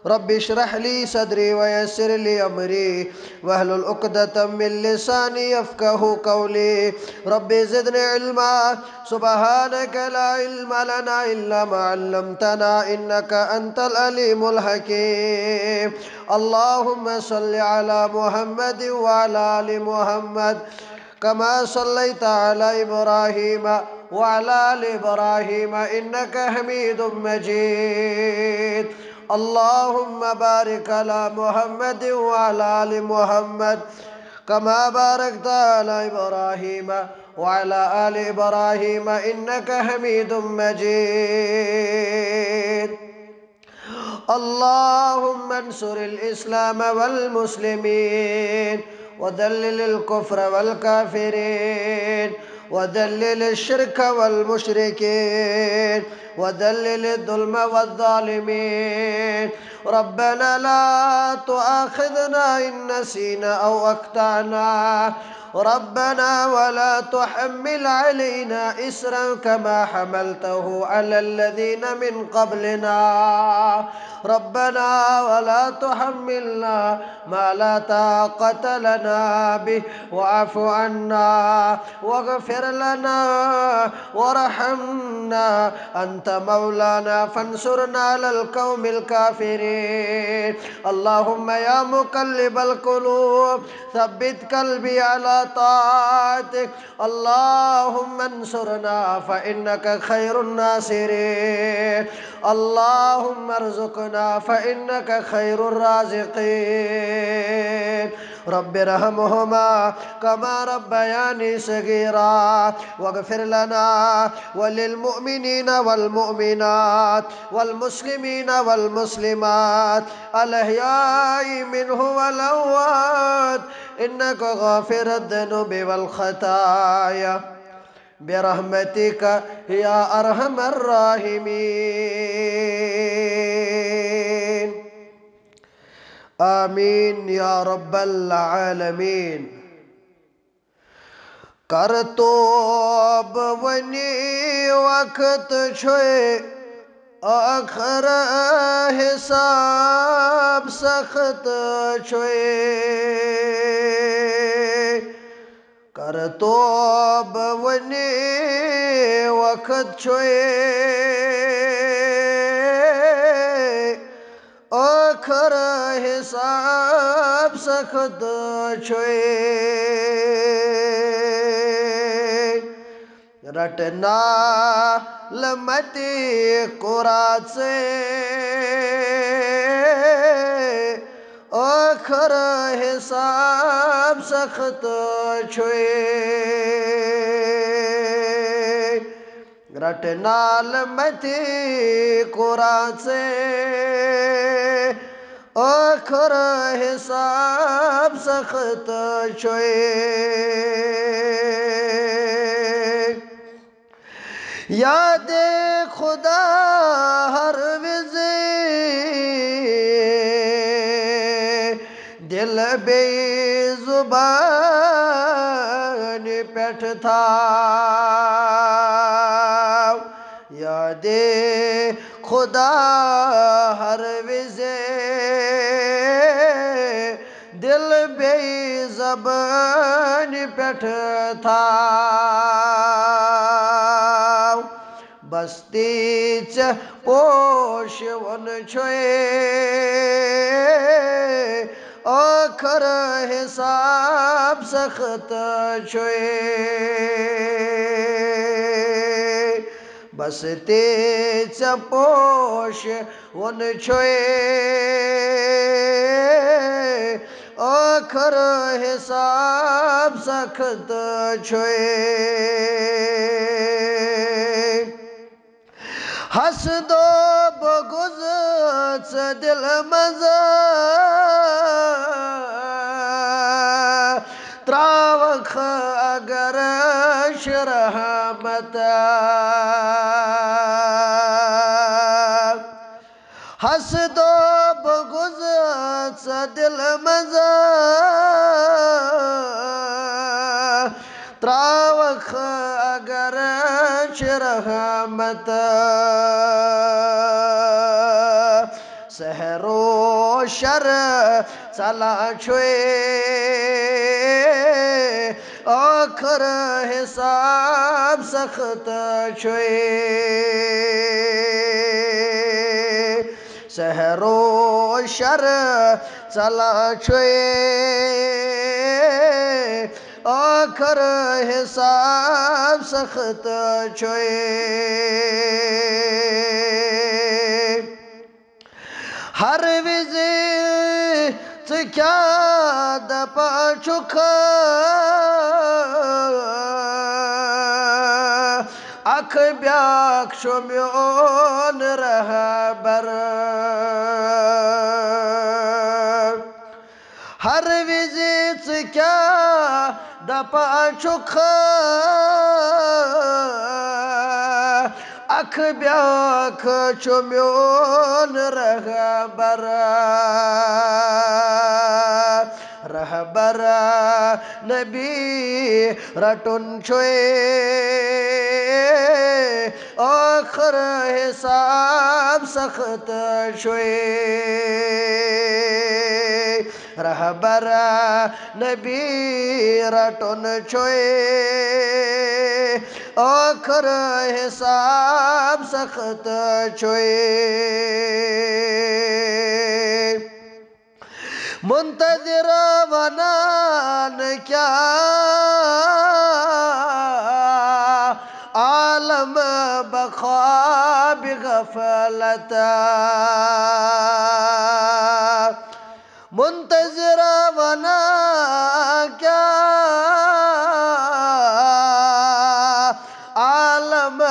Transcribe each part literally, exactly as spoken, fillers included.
رب اشرح لي صدري ويسر لي أمري واحلل عقدة من لساني يفقهوا قولي. رب زدني علما. سبحانك لا علم لنا إلا ما علمتنا إنك أنت العليم الحكيم. اللهم صل على محمد وعلى آل محمد كما صليت على إبراهيم وعلى آل إبراهيم إنك حميد مجيد. اللهم بارك على محمد وعلى آل محمد كما باركت على إبراهيم وعلى آل إبراهيم إنك حميد مجيد. اللهم انصر الإسلام والمسلمين، وذلل الكفر والكافرين، وذلل الشرك والمشركين، وذلل الظلم والظالمين. ربنا لا تؤاخذنا إن نسينا أو أخطأنا. ربنا ولا تحمل علينا إصرا كما حملته على الذين من قبلنا. ربنا ولا تحملنا ما لا طاقة لنا به واعف عنا واغفر لنا وارحمنا أنت مولانا فانصرنا على القوم الكافرين. اللهم يا مقلب القلوب ثبت قلبي على طاعتك. اللهم انصرنا فإنك خير الناصرين. اللهم ارزقنا فإنك خير الرازقين. رب ارحمهما كما ربياني صغيرا. واغفر لنا وللمؤمنين والمؤمنات والمسلمين والمسلمات الأحياء منهم والأموات إنك غافر الذنوب والخطايا برحمتك يا أرحم الراحمين. آمين يا رب العالمين. کر توبہٕ وۄنۍ، وقت چھُے، ٲخر حساب سخت چھُے۔ کر توبہٕ وۄنۍ، وقت چھُے، ٲخر حساب سخت چھُے۔ رٹ نالہٕ متی قرآن ژے، ٲخر حساب سخت چھُے۔ رٹ نالہٕ متی قرآن ژے، ٲخر حساب سخت چھُے۔ یاد خدا ہر وِزِ دِل بیٚیہِ زُبانہِ پٮ۪ٹھ تھاو۔ یاد خدا ہر وِزِ دِل بیٚیہِ زبانہِ پٮ۪ٹھ تھاو۔ بس تی ژےٚ پوش وُن چھُے، ٲخر حساب سخت چھُے۔ بس تی ژےٚ پوش وُن چھُے، ٲخر حساب سخت چھُے۔ حسدو بغض ژٕ دِلہٕ منٛز ترٛاوَکھ اگر شرحمت۔ حسدو بغض ژٕ دِلہٕ منٛز ترٛاوَکھ اگر شرحمت۔ سحر و شر ژلان چھُے، ٲخر حساب سخت چھُے۔ سحر و شر ژلان چھُے، ٲخر حساب سخت چھُے۔ ہر وِزِ ژٕ کیٛاہ دپان چھُکھ؟ اکھ بیاکھ چھُ میون رہبر۔ ہر وِزِ ژٕ کیٛاہ دپان چھُکھ؟ اکھ بیاکھ چھُ میون رہبر۔ رہبر نبی رٹُن چھُے، ٲخر حساب سخت چھُے۔ رہبر نبی رٹُن چھُے، ٲخر حساب سخت چھُے۔ منتظر ونان کیا عالم بخواب غفلت، منتظر ونان کیا عالم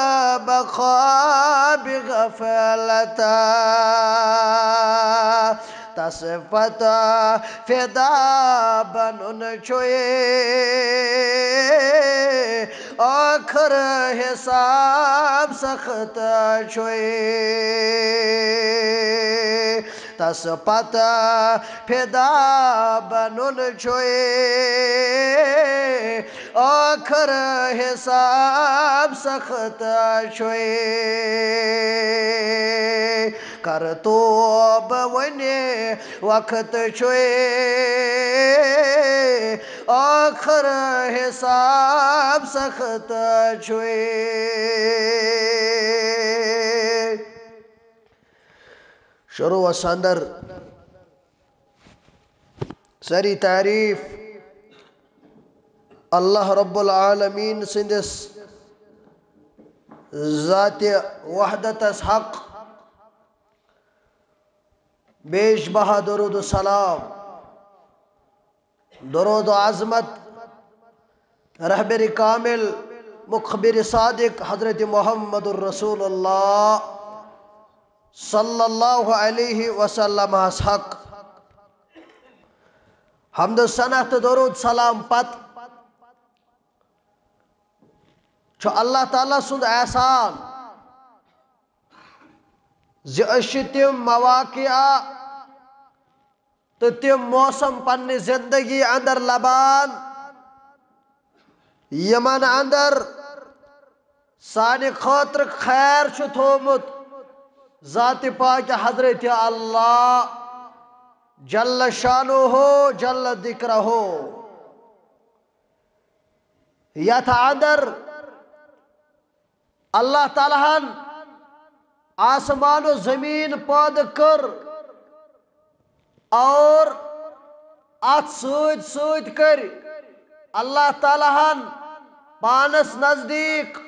بخواب غفلت۔ تس پتہ فدا بنُن چھُے، ٲخر حساب سخت چھُے۔ تس پتہ فدا بنُن چھُے، ٲخر حساب سخت چھُے۔ کر توبہ وُنہِ وقت چھُے، ٲخر حساب سخت چھُے۔ شروعس اندر سٲری تعریف اللہ رب العالمین سٕنٛدِس ذاتِ وحدتس حق، بیش بہا درود و سلام، درود و عظمت رہبر کامل، مخبر صادق حضرت محمد الرسول اللہ صلی اللہ علیہ وسلم ہس حق۔ حمد و ثنا تہٕ درود سلام پتہٕ چھُ اللہ تعالیٰ سُنٛد احسان زِ أسۍ چھِ تِم مواقع تہٕ تِم موسم پننہِ زندگی اندر لبان، یِمن اندر سانہِ خٲطرٕ خیر چھُ تھوومُت ذاتِ پاکِ حضرت اللہ جل شانہ جل ذکرہ۔ یتھ اندر اللہ تعالیٰ ہن آسمان و زمین پٲدٕ کٔر اور اتھ سۭتۍ سۭتۍ کٔرۍ اللہ تعالیٰ ہن پانس نزدیٖک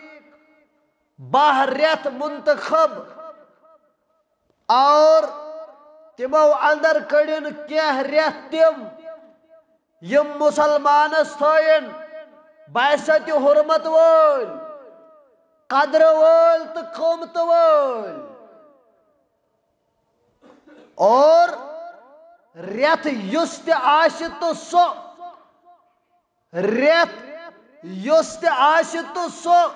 باہ رٮ۪تھ منتخب اور تِمو اندر کٔڑِن کینٛہہ رٮ۪تھ تِم یِم مسلمانس تھٲیِن باعثت حرمت وٲلۍ، قدرٕ وٲلۍ تہٕ قۭمتہٕ وٲلۍ۔ اور رٮ۪تھ یُس تہِ آسہِ تہٕ سُہ، رٮ۪تھ یُس تہِ آسہِ تہٕ سُہ،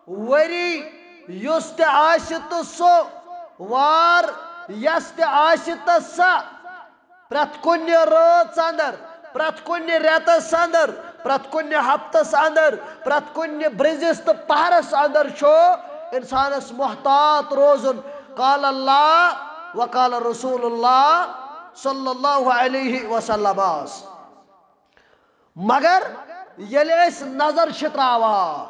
ؤری یُس تہِ آسہِ تہٕ سُہ، وار یۄس تہِ آسہِ تہٕ سۄ، پرٛٮ۪تھ کُنہِ رٲژ اندر، پرٛٮ۪تھ کُنہِ رٮ۪تس اندر، پرٛٮ۪تھ کُنہِ ہفتس اندر، پرٛٮ۪تھ کُنہِ برٛنزِس تہٕ پہرس اندر چھُ انسانس محتاط روزُن۔ قال اللہ، وقال رسول اللہ صلی اللہ علیہ وسلم آس۔ مگر ییٚلہِ أسۍ نظر چھِ تراوان،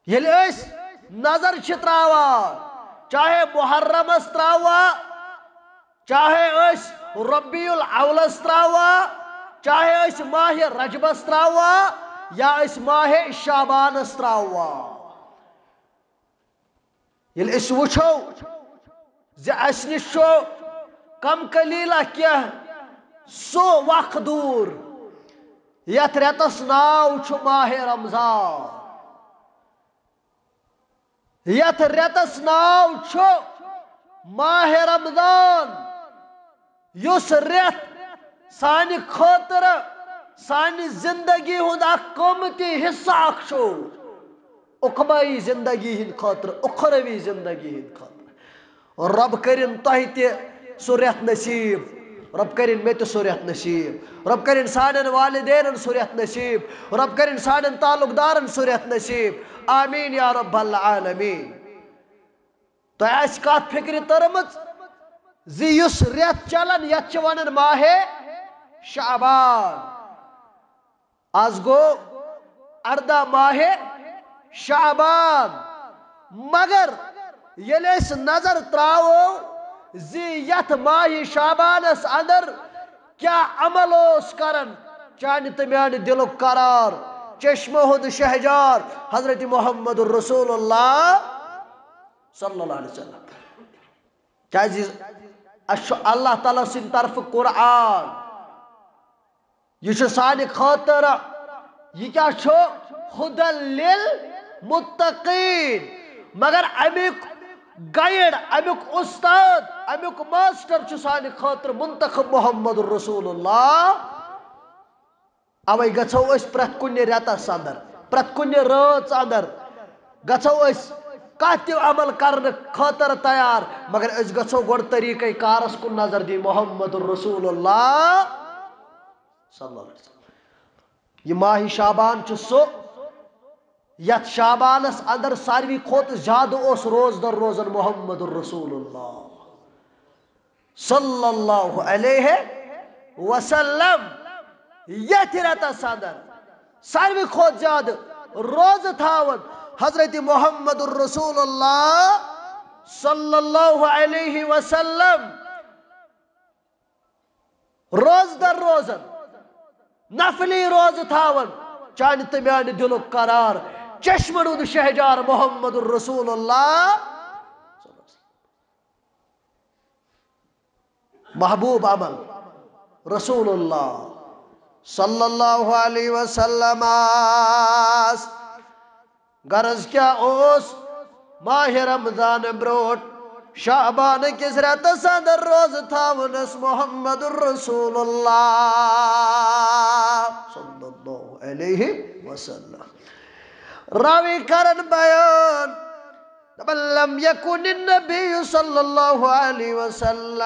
ییٚلہِ أسۍ نظر چھِ تراوان، چاہے محرمس تراوان، چاہے أسۍ ربیع الاولس تراوان، چاہے أسۍ ماہ رجبس تراوان، یا أسۍ ماہ شعبانس تراوان، ییٚلہِ أسۍ وٕچھو زِ اَسہِ نِش چھُ کم قلیلہ کینٛہہ سُہ وق دوٗر، یتھ رٮ۪تس ناو چھُ ماہ رمضان، یتھ رٮ۪تس ناو چھُ ماہ رمضان، یُس رٮ۪تھ سانہِ خٲطرٕ سانہِ زندگی ہُنٛد اکھ قۭمتی حصہٕ اکھ چھُ، عقبائی زندگی ہٕنٛدِ خٲطرٕ، اُخروی زندگی ہٕنٛدِ خٲطرٕ۔ رۄب کٔرِن تۄہہِ تہِ سُہ رٮ۪تھ نصیٖب، رۄب کٔرِن مےٚ تہِ سُہ رٮ۪تھ نصیٖب، رۄب کٔرِن سانٮ۪ن والدینن سُہ رٮ۪تھ نصیٖب، رۄب کٔرِن سانٮ۪ن تعلق دارن سُہ رٮ۪تھ نصیٖب۔ آمیٖن یا رب العالمین۔ تۄہہِ آسہِ کتھ فکرِ تٔرمٕژ زِ یُس رٮ۪تھ چلان، یتھ چھِ ونان ماہ شعبان۔ از گوٚو ارداہ ماہ شعبان، مگر ییٚلہِ أسۍ نظر تراوو زِ یتھ ماہ شعبانس اندر کیٛاہ عمل اوس کران چانہِ تہٕ میانہِ دِلُک قرار، چشمہٕ ہُنٛد شہجار حضرت محمد رسول اللہ صلی اللہ علیہ وسلم۔ کیازِ اَسہِ چھُ اللہ تعالیٰ سٕنٛدِ طرفہٕ قرآن، یہِ چھُ سانہِ خٲطرٕ، یہِ کیٛاہ چھُ؟ ہدی للمتقین۔ مگر اَمیُک گائیڈ، اَمیُک اُستاد، اَمیُک ماسٹر چھُ سانہِ خٲطرٕ منتخب محمد رسول اللہ۔ اوے گژھو أسۍ پرٛٮ۪تھ کُنہِ رٮ۪تس اندر، پرٛٮ۪تھ کُنہِ رٲژ اندر گژھو أسۍ کانٛہہ تہِ عمل کرنہٕ خٲطرٕ تیار، مگر أسۍ گژھو گۄڈٕ طریٖقے کارس کُن نظر دِنۍ، محمد رسول اللہ صلی اللہ علیہ وسلم۔ یہِ ماہِ شعبان چھُ سُہ، یتھ شعبانس اندر ساروی کھۄتہٕ زیادٕ اوس روزدر روزان محمد رسول اللہ صلی اللہ علیہ وسلم۔ یتھ رٮ۪تس اندر ساروی کھۄتہٕ زیادٕ روزٕ تھاوان حضرت محمد رسول اللہ صلی اللہ علیہ وسلم۔ روزدر روزان، نفلی روزٕ تھاوان، چانہِ تہٕ میانہِ دِلُک قرار، چشمن ہُنٛد شہجار محمد رسول اللہ۔ محبوب عمل رسول اللہ صلی اللہ علیہ وسلم آس۔ غرض کیٛاہ اوس؟ ماہِ رمضان برٛونٛٹھ شعبان کِس رٮ۪تس اندر روزٕ تھاونس محمد رسول اللہ صلی اللہ علیہ وسلم۔ راوی کرن بیان، دپان، لم يكن النبي صلى الله عليه وسلم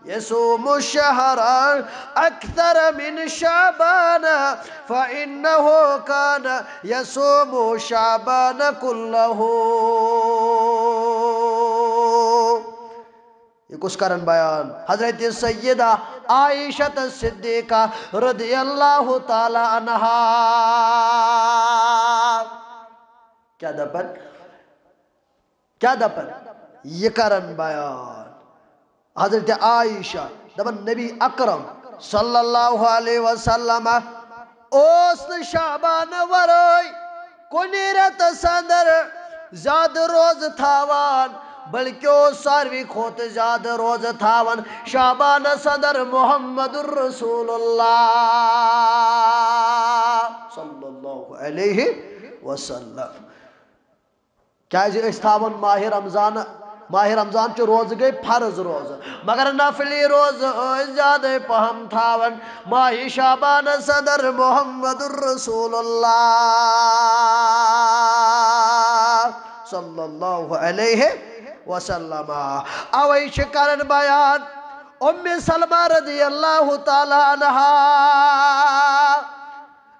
يصوم شهرا أكثر من شعبان، فإنه كان يصوم شعبان كله۔ یہ کس کرن بیان؟ حضرت سیدہ عائشہ صدیقہ رضی اللہ تعالی عنہا۔ کیا دپن؟ کیا دپن؟ یہ کرن بیان۔ حضرت عائشہ دپن، نبی اکرم صلی اللہ علیہ وسلم اوس نہٕ شعبان ورٲے کُنہِ رٮ۪تس اندر زیادٕ روزٕ تھاوان، بلکہِ اوس ساروی کھۄتہٕ زیادٕ روزٕ تھاوان شعبانس اندر محمد رسول اللہ صلی اللہ علیہ وسلم۔ کیازِ أسۍ تھاوان ماہِ رمضان، ماہِ رمضان چہِ روزٕ گٔے فرض روزٕ، مگر نفلی روزٕ ٲسۍ زیادَے پہم تھاوان ماہِ شعبانس اندر محمد رسول اللہ صلی اللہ علیہ وسلم۔ اوے چھِ کران بیان ام سلمہ رضی اللہ تعالی عنہا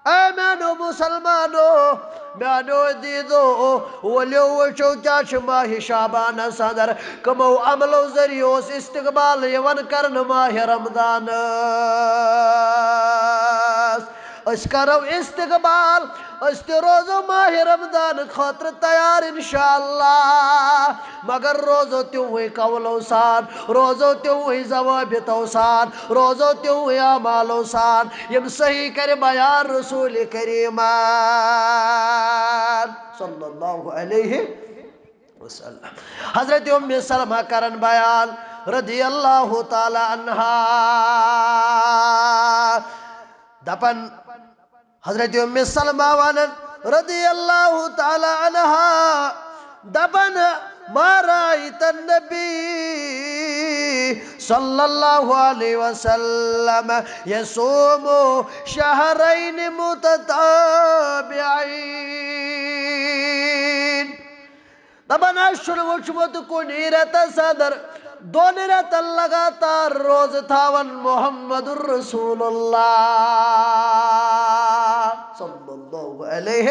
اے میانیو مسلمانو، میانیو عزیزو، ؤلِو وٕچھو کیٛاہ چھُ ماہِ شعبانس اندر، کمو عملو ذٔریعہٕ اوس استقبال یِوان کرنہٕ ماہِ رمضانس۔ أسۍ کرو استقبال، أسۍ تہِ روزو ماہِ رمضان خٲطرٕ تیار انشاءاللہ۔ مگر روزو تِموٕے قولو سان، روزو تِموٕے ضوابطو سان، روزو تِموٕے اعمالو سان، یِم صحیح کرِ بیان رسول کریمن صلی اللہ علیہ وسلم۔ حضرت ام سلمہ کرن بیان رضی اللہ تعالی عنہا، دپن، حضرت ام سلمہ ونان رضی اللہ تعالی عنہا، دپان، ما رأيت النبي صلى الله عليه وسلم يصوم شهرين متتابعين۔ دپان، اَسہِ چھُنہٕ وُچھمُت کُنی رٮ۪تس اندر دۄن رٮ۪تن لگاتار روزٕ تھاوان محمد رسول اللہ صلی اللہ علیہ۔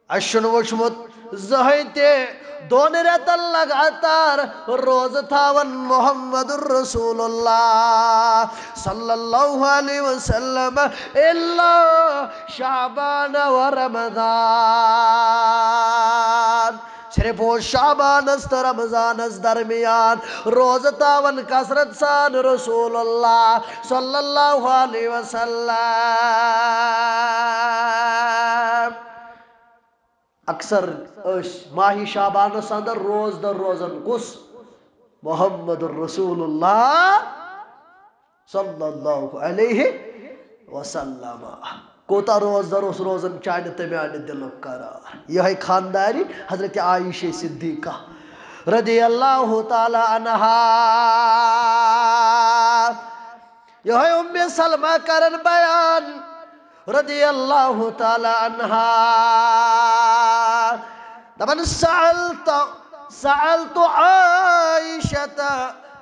اَسہِ چھُنہٕ وُچھمُت زٕہٕنۍ تہِ دۄن رٮ۪تن لگاتار روزٕ تھاوان محمد رسول اللہ صلی اللہ علیہ وسلم الا شعبان و رمضان۔ صرف اوس شعبانس تہٕ رمضانس درمیان روزٕ تھاوان کثرت سان رسول اللہ صلی اللہ علیہ وسلم۔ اکثر ٲسۍ ماہِ شعبانس اندر روزدر روزان۔ کُس؟ محمد رسول اللہ صلی اللہ علیہ وسلم۔ کوتاہ روزدر اوس روزان چانہِ تہٕ میانہِ دِلُک قرار۔ یِہے خانداری حضرت عائشہ صدیقہ رضی اللہ تعالی عنہا۔ یِہے ام سلمہ کرن بیان رضی اللہ تعالی عنہا۔ دپان، سألت، سألت عائشة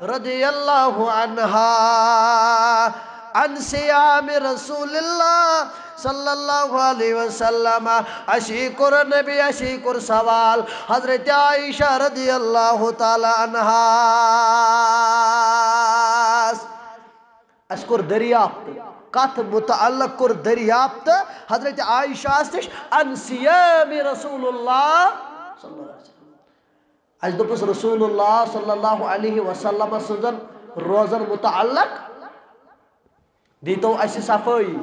رضی اللہ عنہا عن صيام رسول اللہ صلی اللہ علیہ وسلم۔ اسی کوٚر نبی، اسی کوٚر سوال حضرت عائشہ رضی اللہ تعالی عنہا۔ اَسہِ کوٚر دٔریافت، کَتھ مُتعلق کوٚر دٔریافت حضرت عائشہ نِش عن صيام رسول اللہ صلی اللہ علیہ وسلم۔ اَسہِ دوٚپُس رسول اللہ صلی اللہ علیہ وسلم سٕنٛزن روزن مُتعلق دیٖتو اَسہِ صفٲیی۔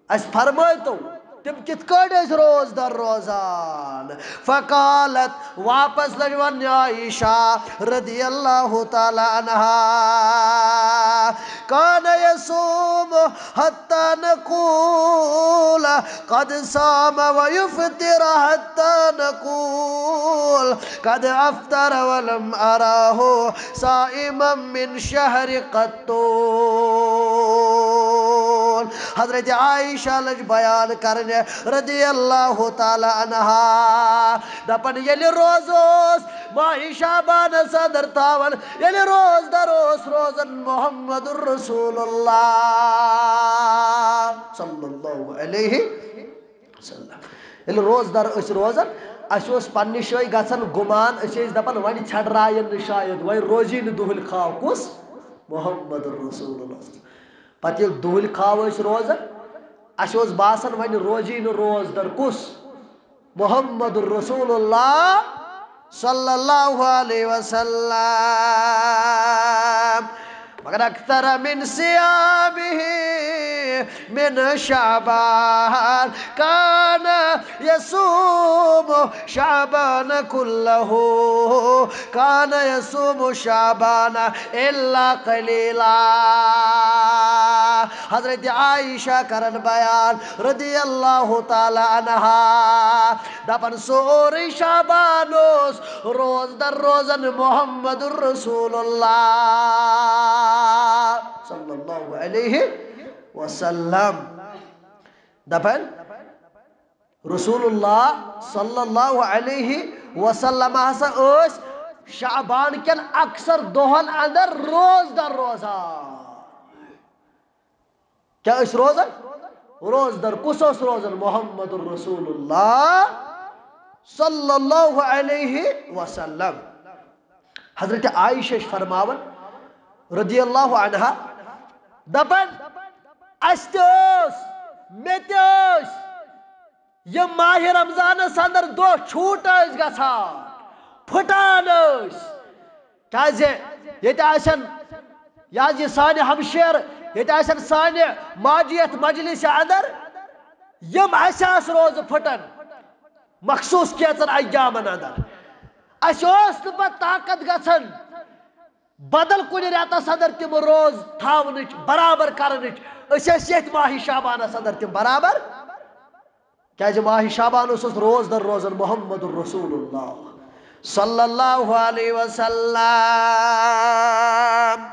اَسہِ فرمٲیتو، تِم کِتھ کٲٹھۍ ٲسۍ روزدر روزان؟ فقالت، واپس لٔج وَننہِ عائشہ رضی اللہ تعالی عنہا، كان يصوم حتى نقول قد صام ويفطر حتى نقول قد أفطر ولم أره صائما من شهر قط۔ حضرت عائشہ لٔج بیان کرنہِ رضی اللہ تعالی عنہا، دپان، ییٚلہِ روزٕ اوس ماہِ شعبانس اندر تھاوان، ییٚلہِ روزدر اوس روزان محمد رسول اللہ صلی اللہ علیہ وسلم۔ ییٚلہِ روزدر ٲسۍ روزان، اَسہِ اوس پننہِ جایہِ گژھان گُمان، أسۍ ٲسۍ دپان، وۄنۍ ژھٮ۪ڈراین نہٕ شاید، وۄنۍ روزی نہٕ دُہٕلۍ خاو۔ کُس؟ محمد رسول اللہ۔ پتہٕ ییٚلہِ دُہٕلۍ خاو ٲسۍ روزان، اَسہِ اوس باسان، وۄنۍ روزی نہٕ روزدر۔ کُس؟ محمد رسول اللہ صلی اللہ علیہ وسلم۔ مگر اکثر من صيامه من شعبان، كان يصوم شعبان كله، كان يصوم شعبان إلا قليلا۔ حضرت عائشہ کرن بیان رضی اللہ تعالی عنہا، دپان، سورُے شعبان اوس روزدر روزان محمد رسول اللہ صلی اللہ علیہ وسلم۔ دپان، رسول اللہ صلی اللہ علیہ وسلم ہسا ٲسۍ شعبان کٮ۪ن اکثر دۄہن اندر روزدر روزان۔ کیٛاہ ٲسۍ روزان؟ روزدر کُس اوس روزان؟ محمد رسول اللہ صلی اللہ علیہ وسلم۔ حضرت عائشہ چھِ فرماوان رضی اللہ عنہا، دپان، اسہِ تہِ اوس، مےٚ تہِ ٲسۍ یِم ماہِ رمضانس اندر دۄہ چھوٗٹ ٲسۍ گژھان، پھٕٹان ٲسۍ۔ کیازِ ییٚتہِ آسن، یہِ حظ یہِ سانہِ ہمشیر، ییٚتہِ آسن سانہِ ماجہِ یتھ مجلسہِ اندر، یِم اسہِ آسہٕ روزٕ پھٕٹان مخصوٗص کینٛژن ایامن اندر۔ اسہِ اوس نہٕ پتہٕ طاقت گژھان بدل کُنہِ رٮ۪تس اندر تِم روز تھاونٕچ، برابر کرنٕچ۔ أسۍ ٲسۍ ییٚتھۍ ماہِ شعبانس اندر تِم برابر، کیازِ ماہِ شعبانس اوس روزدر روزان محمد رسول اللہ صلی اللہ علیہ وسلم۔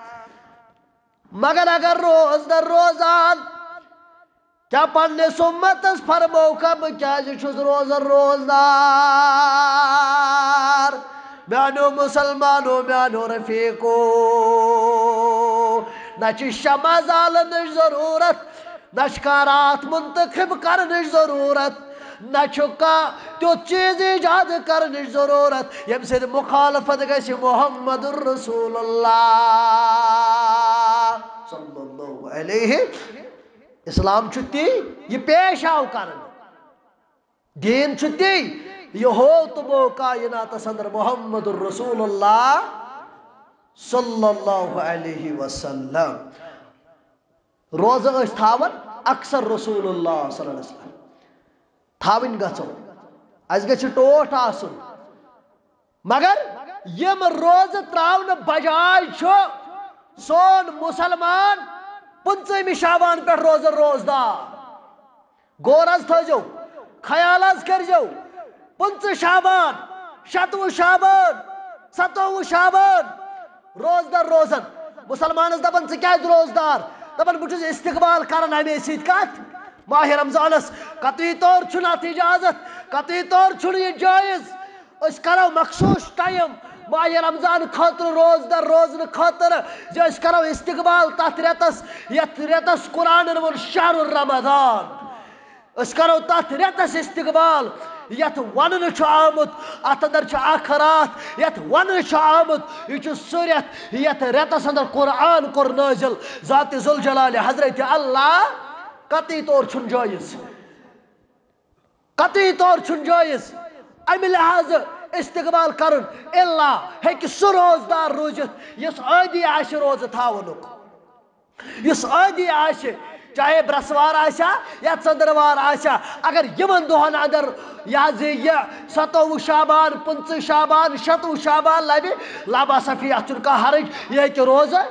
مگر اگر روزدر روزان، کیٛاہ پننِس اُمتس فرموکھا بہٕ کیٛازِ چھُس روزان روزدار؟ میانیو مسلمانو، میانیو رفیقو، نہ چھِ شمع زالنٕچ ضروٗرت، نہ چھِ کانٛہہ راتھ منتخب کرنٕچ ضروٗرت، نہ چھُ کانٛہہ تیُتھ چیٖز ایجاد کرنٕچ ضروٗرت، ییٚمہِ سۭتۍ مخالفت گژھِ محمد رسول اللہ صلی اللہ علیہ۔ اسلام چھُ تی، یہِ پیش آو کرنہٕ۔ دیٖن چھُ تی، یہِ ہوو تہٕ موو کائناتس اندر محمد رسول اللہ صلی اللہ علیہ وسلم۔ روزٕ ٲسۍ تھاوان اکثر رسول اللہ صلی اللہ علیہ وسلم۔ تھاوٕنۍ گژھو، اسہِ گژھِ ٹوٹھ آسُن۔ مگر یِم روزٕ تراونہٕ بجاے چھُ سون مسلمان پٕنٛژٕہمہِ شعبان پٮ۪ٹھ روزان روزدار۔ غور حظ تھٲیزیو، خیال حظ کٔرزیو، پٕنٛژٕہ شعبان، شتوُہ شعبان، ستووُہ شعبان، روزدار روزان۔ مسلمانس دپان، "ژٕ کیازِ روزدار؟" دپان، "بہٕ چھُس استقبال کران امے سۭتۍ کتھ، ماہِ رمضانس قطعی طور چھُنہٕ اتھ اجازت، قطعی طور چھُنہٕ یہِ جٲیز۔ أسۍ کرو مخصوص ٹائم ماہِ رمضان خٲطرٕ روزدار روزنہٕ خٲطرٕ زِ أسۍ کرو استقبال تتھ رٮ۪تس، یتھ رٮ۪تس قرآنن ووٚن شہر رمضان۔ أسۍ کرو تتھ رٮ۪تس استقبال یتھ وننہٕ چھُ آمُت، اتھ اندر چھُ اکھ راتھ یتھ وننہٕ چھُ آمُت، یہِ چھُ سُہ رٮ۪تھ یتھ رٮ۪تس اندر قرآن کوٚر نٲزِل ذات ذوالجلال حضرت اللہ۔ قطعی طور چھُنہٕ جٲیز، قطعی طور چھُنہٕ جٲیز امہِ لحاظہٕ استقبال کرُن، الا ہیٚکہِ سُہ روزدار روٗزِتھ یُس عٲدی آسہِ روزٕ تھاونُک، یُس عٲدی آسہِ، چاہے برسوار آسیا یا ژندروار آسیا، اگر یِمن دۄہن اندر یہِ حظ یہِ ستووُہ شعبان، پٕنٛژٕہ شعبان، شتوُہ شعبان لبہِ، لبا صفی، اتھ چھُنہٕ کانٛہہ حرج، یہِ ہیٚکہِ روزٕ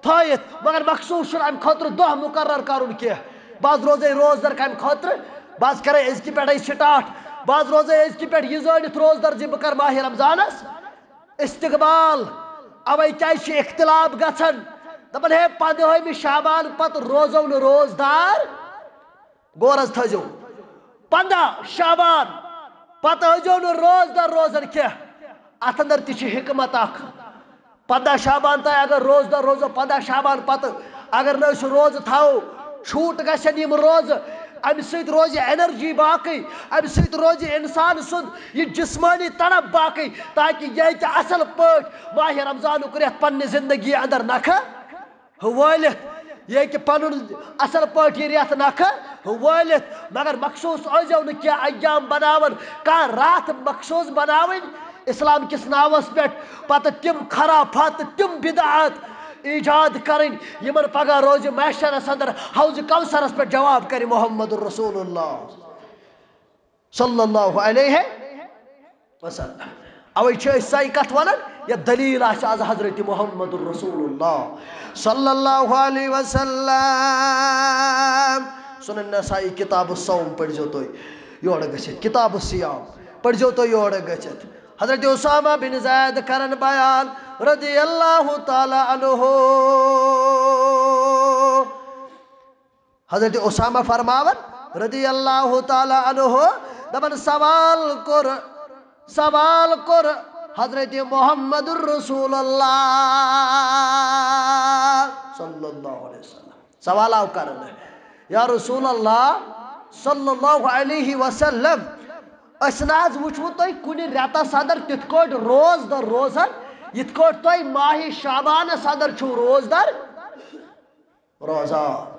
تھٲیِتھ، مگر مخصوص چھُنہٕ امہِ خٲطرٕ دۄہ مقرر کرُن کینٛہہ۔ بہٕ حظ روزے روزدر کمہِ خٲطرٕ؟ بہٕ حظ کرے أزکہِ پٮ۪ٹھے سٹارٹ، بہٕ حظ روزے أزکہِ پٮ۪ٹھ یہِ زٲنِتھ روزدر زِ بہٕ کرٕ ماہِ رمضانس استقبال۔ اوے کیازِ چھُ اختلاف گژھان؟ دپان، ہے، پندہٲمہِ شعبان پتہٕ روزو نہٕ روزدار۔ غور حظ تھٲیزیو، پندہ شعبان پتہٕ ٲسۍزیو نہٕ روزدار روزان کینٛہہ۔ اتھ اندر تہِ چھِ حکمت اکھ۔ پندہ شعبان تام اگر روزدار روزو، پندہ شعبان پتہٕ اگر نہٕ أسۍ روزٕ تھاوو، چھوٗٹ گژھن یِم روزٕ۔ امہِ سۭتۍ روزِ انرجی باقٕے، امہِ سۭتۍ روزِ انسان سُنٛد یہِ جسمٲنی تڑپ باقٕے، تاکہِ یہِ ہیٚکہِ اصل پٲٹھۍ ماہِ رمضانُک رٮ۪تھ پننہِ زندگی اندر نکھٕ وٲلِتھ، یہِ ہیٚکہِ پنُن اصل پٲٹھۍ یہِ رٮ۪تھ نکھٕ وٲلِتھ۔ مگر مخصوص ٲسۍزیو نہٕ کینٛہہ ایام بناوان، کانٛہہ راتھ مخصوص بناوٕنۍ اسلام کِس ناوس پٮ۪ٹھ، پتہٕ تِم خرافات تہٕ تِم بدعات ایجاد کرٕنۍ، یِمن پگاہ روزِ محشرس اندر حوض کوثرس پٮ۪ٹھ جواب کرِ محمد رسول اللہ صلی اللہ علیہ وسلم۔ اوے چھِ أسۍ سۄے کتھ ونان، یتھ دلیل آسہِ از حضرت محمد رسول اللہ صلی اللہ علیہ وسلم۔ سنن نسائی کتاب الصوم پٔرۍزیو تُہۍ یورٕ گٔژھِتھ، کتاب الصیام پٔرۍزیو تُہۍ یورٕ گٔژھِتھ۔ حضرت اسامہ بن زید کرن بیان رضی اللہ تعالی عنہ۔ حضرت اسامہ فرماوان رضی اللہ تعالی عنہ، دپان، سوال کوٚر، سوال کوٚر حضرت محمد رسول اللہ صلی اللہ علیہ وسلم۔ سوال آو کرنہٕ، یا رسول اللہ صلی اللہ علیہ وسلم، أسۍ نہ حظ وٕچھوٕ تۄہہِ کُنہِ رٮ۪تس اندر تِتھ کٲٹھۍ روزدر روزان، یِتھ کٲٹھۍ تۄہہِ ماہِ شعبانس اندر چھِو روزدر روزان۔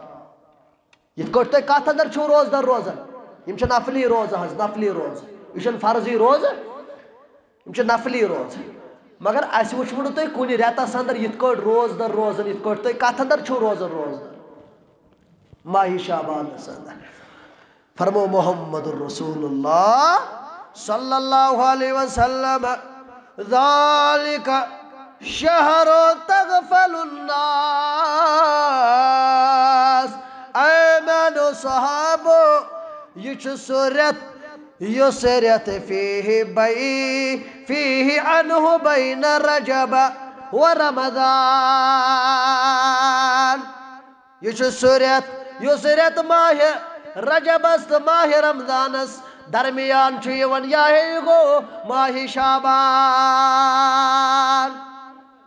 یِتھ کٲٹھۍ تۄہہِ کتھ اندر چھِو روزدر روزان، یِم چھِ نفلی روزٕ حظ، نفلی روزٕ، یہِ چھُنہٕ فرضی روزٕ، یِم چھِ نفلی روزٕ۔ مگر اَسہِ وٕچھوٕ نہٕ تۄہہِ کُنہِ رٮ۪تس اندر یِتھ کٲٹھۍ روزدر روزان، یِتھ کٲٹھۍ تُہۍ کتھ اندر چھِو روزان روزدر ماہِ شعبانس اندر۔ فرمو محمد رسول اللہ صلی اللہ علیہ وسلم، ذالک شہر تغفل الناس۔ اے میانیو صحابو، یہِ چھُ سُہ رٮ۪تھ، یُس رٮ۪تھ فیہ بی، فیہ عنہ بین رجب و رمضان۔ یہِ چھُ سُہ رٮ۪تھ، یُس رٮ۪تھ ماہِ رجبس تہٕ ماہِ رمضانس درمیان چھُ یِوان، یا ہے یہِ گوٚو ماہِ شعبان۔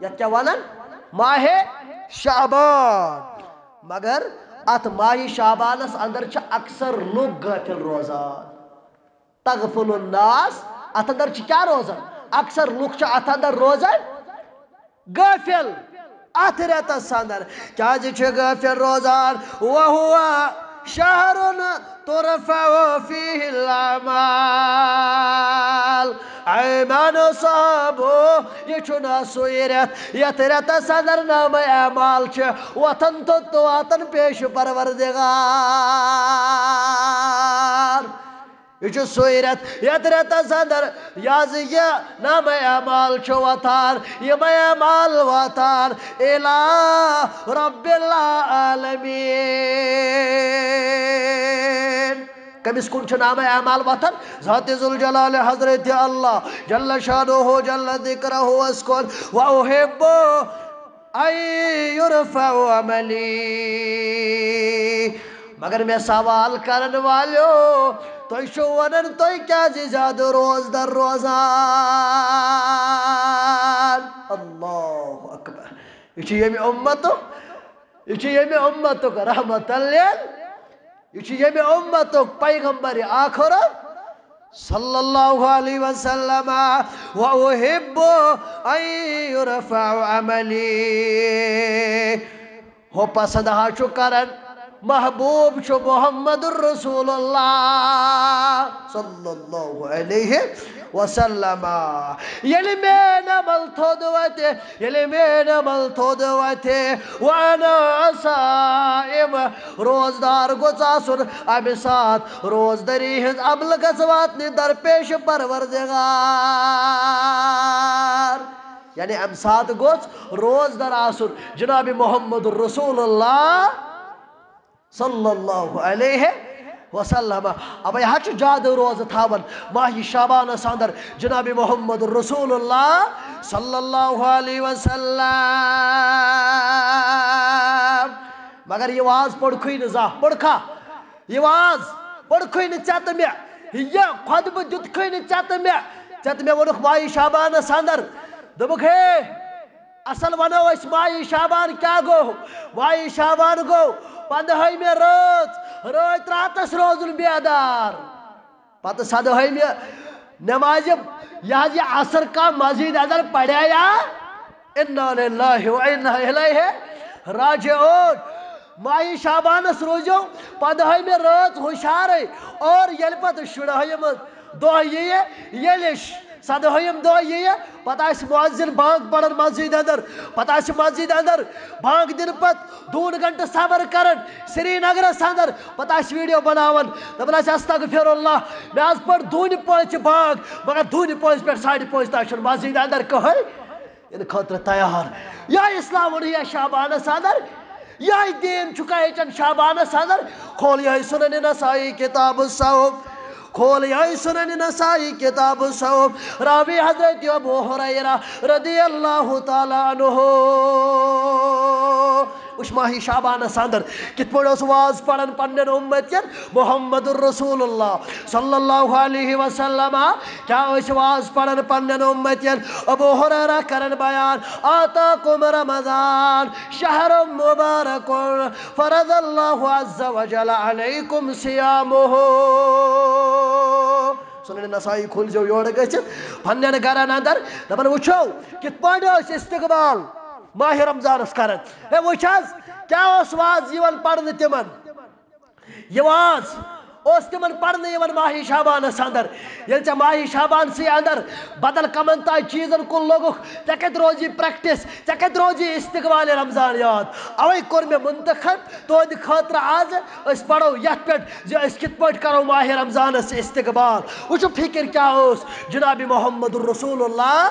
یتھ کیٛاہ ونان؟ ماہِ شعبان۔ مگر اتھ ماہِ شعبانس اندر چھِ اکثر لُکھ غٲفل روزان۔ تغفل الناس، اتھ اندر چھِ کیٛاہ روزان؟ اکثر لُکھ چھِ اتھ اندر روزان غٲفل۔ اتھ رٮ۪تس اندر کیٛازِ چھِ غٲفل روزان؟ وہو شہر ترفع فیہ الاعمال۔ اے میانیو صحابو، یہِ چھُنہ سُے رٮ۪تھ یتھ رٮ۪تس اندر نامہ اعمال چھِ وۄتھان تہٕ واتان پیش پروردگار۔ یہِ چھُ سُے رٮ۪تھ، یتھ رٮ۪تس اندر یہِ حظ یہِ نامہ اعمال چھُ وۄتھان، یِمے اعمال واتان الی رب العالمین۔ کٔمِس کُن چھُ نامہ اعمال وۄتھان؟ ذات ذوالجلال حضرت اللہ جل شانہ جل ذکرہ ہس کُن۔ و احب ان یرفع عملی۔ مگر مےٚ سوال کرن والیو، تُہۍ چھِو ونان تُہۍ کیازِ زیادٕ روزدر روزان؟ اللہ اکبر۔ یہِ چھُ ییٚمہِ اُمتُک، یہِ چھُ ییٚمہِ اُمتُک رحمت لِل، یہِ چھُ ییٚمہِ اُمتُک پیغمبر آخر صلی اللہ علیہ وسلم۔ و احب ان یرفع عملی۔ ہُہ پسند ہا چھُ کران، محبوب چھُ محمد رسول اللہ صلی اللہ علیہ وسلم۔ ییٚلہِ میٲنۍ عمل تھوٚد وتہِ، ییٚلہِ میٲنۍ عمل تھوٚد وتہِ، وانا صائم، روزدار گوٚژھ آسُن، امہِ ساتہٕ روزدٲری ہٕنٛز عمل گژھِ واتنہِ درپیش پروردگار۔ یعنی امہِ ساتہٕ گوٚژھ روزدر آسُن جناب محمد رسول اللہ صلی اللہ علیہ وسلم۔ اوے حظ چھُ زیادٕ روزٕ تھاوان ماہِ شعبانس اندر جناب محمد رسول اللہ صلی اللہ علیہ وسلم۔ مگر یہِ واز پوٚرکھٕے نہٕ زانٛہہ، پوٚرکھا؟ یہِ واز پوٚرکھٕے نہٕ ژےٚ تہٕ مےٚ، یہِ خطبہٕ دیُتکھٕے نہٕ ژےٚ تہٕ مےٚ۔ ژےٚ تہٕ مےٚ ووٚنُکھ ماہِ شعبانس اندر، دوٚپُکھ، ہے، اصل ونو أسۍ ماہِ شعبان کیٛاہ گوٚو؟ ماہِ شعبان گوٚو پندہٲیمہِ رٲژ، رٲتۍ راتس روزُن بیدار۔ پتہٕ سدہٲیمہِ نمازِ، یہِ حظ یہِ عصر کا مسجد اندر پڑھیا، انا للہ و انا الیہ راجعون۔ ماہِ شعبانس روٗزِو پندہٲیمہِ رٲژ ہُشارے، اور ییٚلہِ پتہٕ شُرہٲیِم دۄہ یِیہِ، ییٚلہِ ش-، سدہٲیِم دۄہ یِیہِ، پتہٕ آسہِ مؤذن بانگ پران مسجد اندر، پتہٕ آسہِ مسجد اندر بانگ دِنہٕ پتہٕ دوٗن گھنٹہٕ صبر کران سرینگرس اندر، پتہٕ آسہِ ویڈیو بناوان، دپان آسہِ، استغفر اللہ، مےٚ حظ پٔر دوٗنہِ پٲنٛژِ بانگ، مگر دوٗنہِ پٲنٛژِ پٮ۪ٹھ ساڑِ پٲنٛژِ تام چھُنہٕ مسجد اندر کٕہٕنۍ یِنہٕ خٲطرٕ تیار۔ یا اسلام ووٚن یا شعبانس اندر، یا دین چھُکھ ہیٚچھان شعبانس اندر۔ کھول یہے سنن نسائی کتاب الصوم، کھول یہے سنن نسائی کتاب الصوم۔ راوی حضرت ابو ہریرہ رضی اللہ تعالی عنہ۔ وٕچھ ماہِ شعبانس اندر کِتھ پٲٹھۍ اوس واز پران پننٮ۪ن اُمتین محمد رسول اللہ صلی اللہ علیہ وسلم۔ کیٛاہ ٲسۍ واز پران پننٮ۪ن اُمتین؟ ابو ہریرہ کران بیان، آتاکم رمضان شہر مبارک فرض اللہ عز وجل علیکم صیامہ۔ سنن نسائی کھوٗلزیو یورٕ گٔژھِتھ پننٮ۪ن گرن اندر، دپان وٕچھو کِتھ پٲٹھۍ ٲسۍ استقبال ماہِ رمضانس کران۔ ہے وٕچھ حظ، کیٛاہ اوس واز یِوان پرنہٕ تِمن؟ یہِ واز اوس تِمن پرنہٕ یِوان ماہِ شعبانس اندر۔ ییٚلہِ ژےٚ ماہِ شعبانسٕے اندر بدل کمن تام چیٖزن کُن لوٚگُکھ، ژےٚ کتہِ روزی پریکٹس، ژےٚ کتہِ روزی استقبال رمضان یاد؟ اوے کوٚر مےٚ منتخب تُہنٛدِ خٲطرٕ آز، أسۍ پرو یتھ پٮ۪ٹھ زِ أسۍ کِتھ پٲٹھۍ کرو ماہِ رمضانس استقبال۔ وٕچھو فکر کیٛاہ اوس جناب محمد رسول اللہ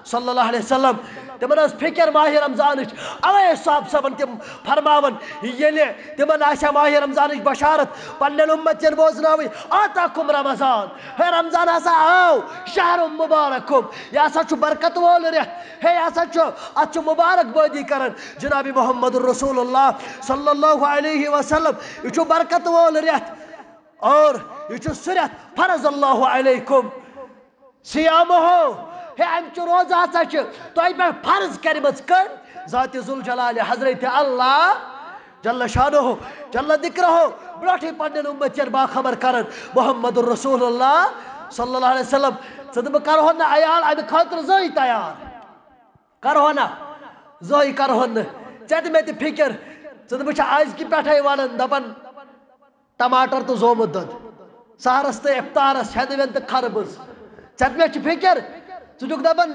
صلی اللہ علیہ وسلم، تِمن ٲس فکر ماہِ رمضانٕچ۔ اوے ٲسۍ صاحب صٲبن تِم فرماوان، ییٚلہِ تِمن آسہِ ہا ماہِ رمضانٕچ بشارت پننٮ۪ن اُمتین بوزناوٕنۍ، آتاکم رمضان، ہے رمضان ہسا آو، شہر مبارکم، یہِ ہسا چھُ برکت وول رٮ۪تھ، ہے یہِ ہسا چھُ، اتھ چھُ مبارک بٲدی کران جناب محمد رسول اللہ صلی اللہ علیہ وسلم، یہِ چھُ برکت وول رٮ۪تھ، اور یہِ چھُ سُہ رٮ۪تھ فرض اللہ علیکم صیامہ، ہے امہِ چہِ روزٕ ہسا چھِ تۄہہِ پٮ۪ٹھ فرض کٔرمٕژ۔ کٔمۍ؟ ذات ذوالجلال حضرت اللہ جل شانہ جل ذکرہ، برونٹھٕے پننٮ۪ن اُمتین باخبر کران محمد رسول اللہ صلی اللہ علیہ وسلم۔ ژٕ تہٕ بہٕ کرہون نہٕ عیال امہِ خٲطرٕ زٕہٕے تیار، کرہون نہ، زٕہٕے کرہون نہٕ۔ ژےٚ تہِ مےٚ تہِ فکر، ژٕ تہٕ بہٕ چھِ أزکہِ پٮ۪ٹھے ونان، دپان، ٹماٹر تہٕ زومُت دۄد۔ سحرس تہٕ افطارس ہٮ۪نہٕ وٮ۪ن تہٕ خربٕز۔ ژےٚ تہِ مےٚ چھِ فکر، ژٕ چھُکھ دپان،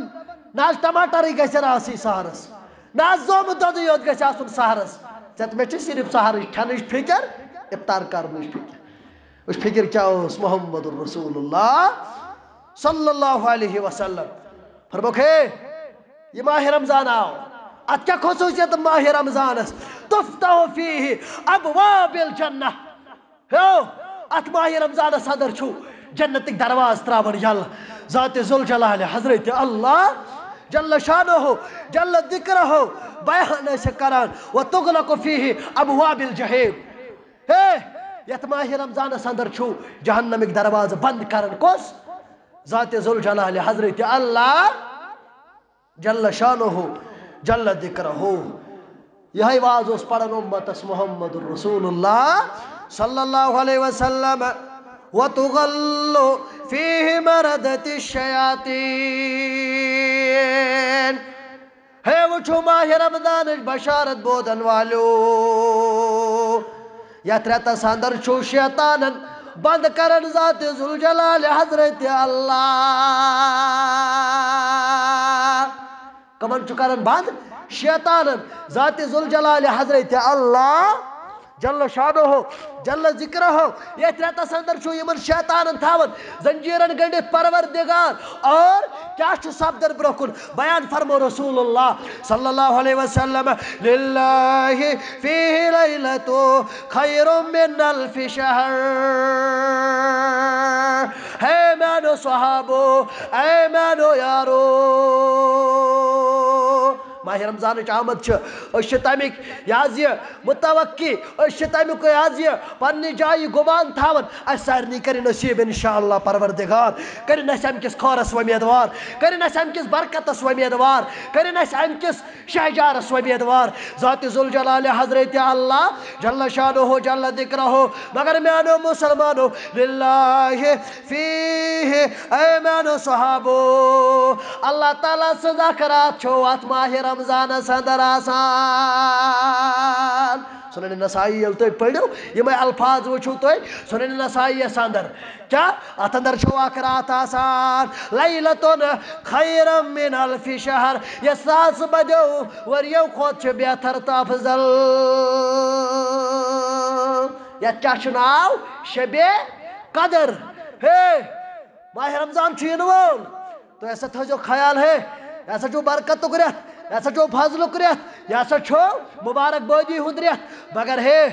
نہ حظ ٹماٹرٕے گژھن آسٕنۍ سحرس، نہ حظ زومُت دۄدٕے یوت گژھِ آسُن سحرس۔ ژےٚ تہٕ مےٚ چھِ صرف سحرٕچ کھٮ۪نٕچ فکر، افطار کرنٕچ فکر۔ وٕچھ فکر کیٛاہ اوس محمد رسول اللہ صلی اللہ علیہ وسلم۔ فرموکھ ہے، یہِ ماہِ رمضان آو، اتھ کیٛاہ خصوٗصیت ماہِ رمضانس؟ تفتح فیہ ابواب الجنہ۔ ہیو، اتھ ماہِ رمضانس اندر چھُ جنتٕکۍ دروازٕ تراوان یلہٕ۔ ذات ذوالجلال حضرت اللہ جل شانہ جل ذکرہ بیان ٲسۍ کران، و تغلق فیہ ابواب الجحیم۔ ہے، یتھ ماہِ رمضانس اندر چھُ جہنمٕکۍ دروازٕ بند کران۔ کۄس؟ ذات ذوالجلال حضرت اللہ جل شانہ جل ذکرہ۔ یہے واز اوس پران امتس محمد رسول اللہ صلی اللہ علیہ وسلم۔ وتغل فیہ مردۃ الشیاطین۔ ہے وٕچھو ماہِ رمضانٕچ بشارت بوزن والیو، یتھ رٮ۪تس اندر چھُ شیطانن بند کران ذات ذوالجلال حضرت اللہ۔ کمن چھُ کران بند؟ شیطانن۔ ذات ذوالجلال حضرت اللہ جل شانہ جل ذکرہ، یتھ رٮ۪تس اندر چھُ یِمن شیطانن تھاوان زنجیرن گٔنڈِتھ پروردگار۔ اور کیٛاہ چھُ سپدان برونٛہہ کُن؟ بیان فرمو رسول اللہ صلی اللہ علیہ وسلم، للہ فیہ لیلۃ خیر من الف شہر۔ ہے میانو صحابو، اے میانو یارو، ماہِ رمضانٕچ آمد چھِ، أسۍ چھِ تَمِکۍ یہِ حظ یہِ متوقع، أسۍ چھِ تَمیُک یہِ حظ یہِ پننہِ جایہِ گُمان تھاوان۔ اَسہِ سارنٕے کَرِ نصیٖب انشاءاللہ پروردگار، کٔرِن اَسہِ اَمہِ کِس خٲرَس وۄمیدوار، کٔرِن اَسہِ اَمہِ کِس برکتَس وۄمیدوار، کٔرِن اَسہِ اَمہِ کِس شہجارَس وۄمیدوار۔ ذات ذوالجلال حضرت اللہ جل شانہ جل ذکرہ۔ مگر میانو مسلمانو، للہ فیہ، اے میانو صحابو، اللہ تعالیٰ سٕنٛز اکھ راتھ چھو اتھ ماہِ رمضانس اندر آسان۔ سنن نسائی ییٚلہِ تُہۍ پٔرِو، یِمے الفاظ وٕچھِو تُہۍ سنن نسائی یس اندر۔ کیٛاہ؟ اتھ اندر چھو اکھ راتھ آسان، لیلۃ خیر من الف شہر، یۄس ساس بدیو ؤرِیو کھۄتہٕ چھِ بہتر تہٕ افضل۔ یتھ کیٛاہ چھُ ناو؟ شبِ قدر۔ ہے، ماہِ رمضان چھُ یِنہٕ وول، تُہۍ ہسا تھٲیزیو خیال، ہے، یہِ ہسا چھُ برکتُک رٮ۪تھ، یہِ ہسا چھُ فضلُک رٮ۪تھ، یہِ ہسا چھُ مبارک بٲدی ہُنٛد رٮ۪تھ۔ مگر ہے،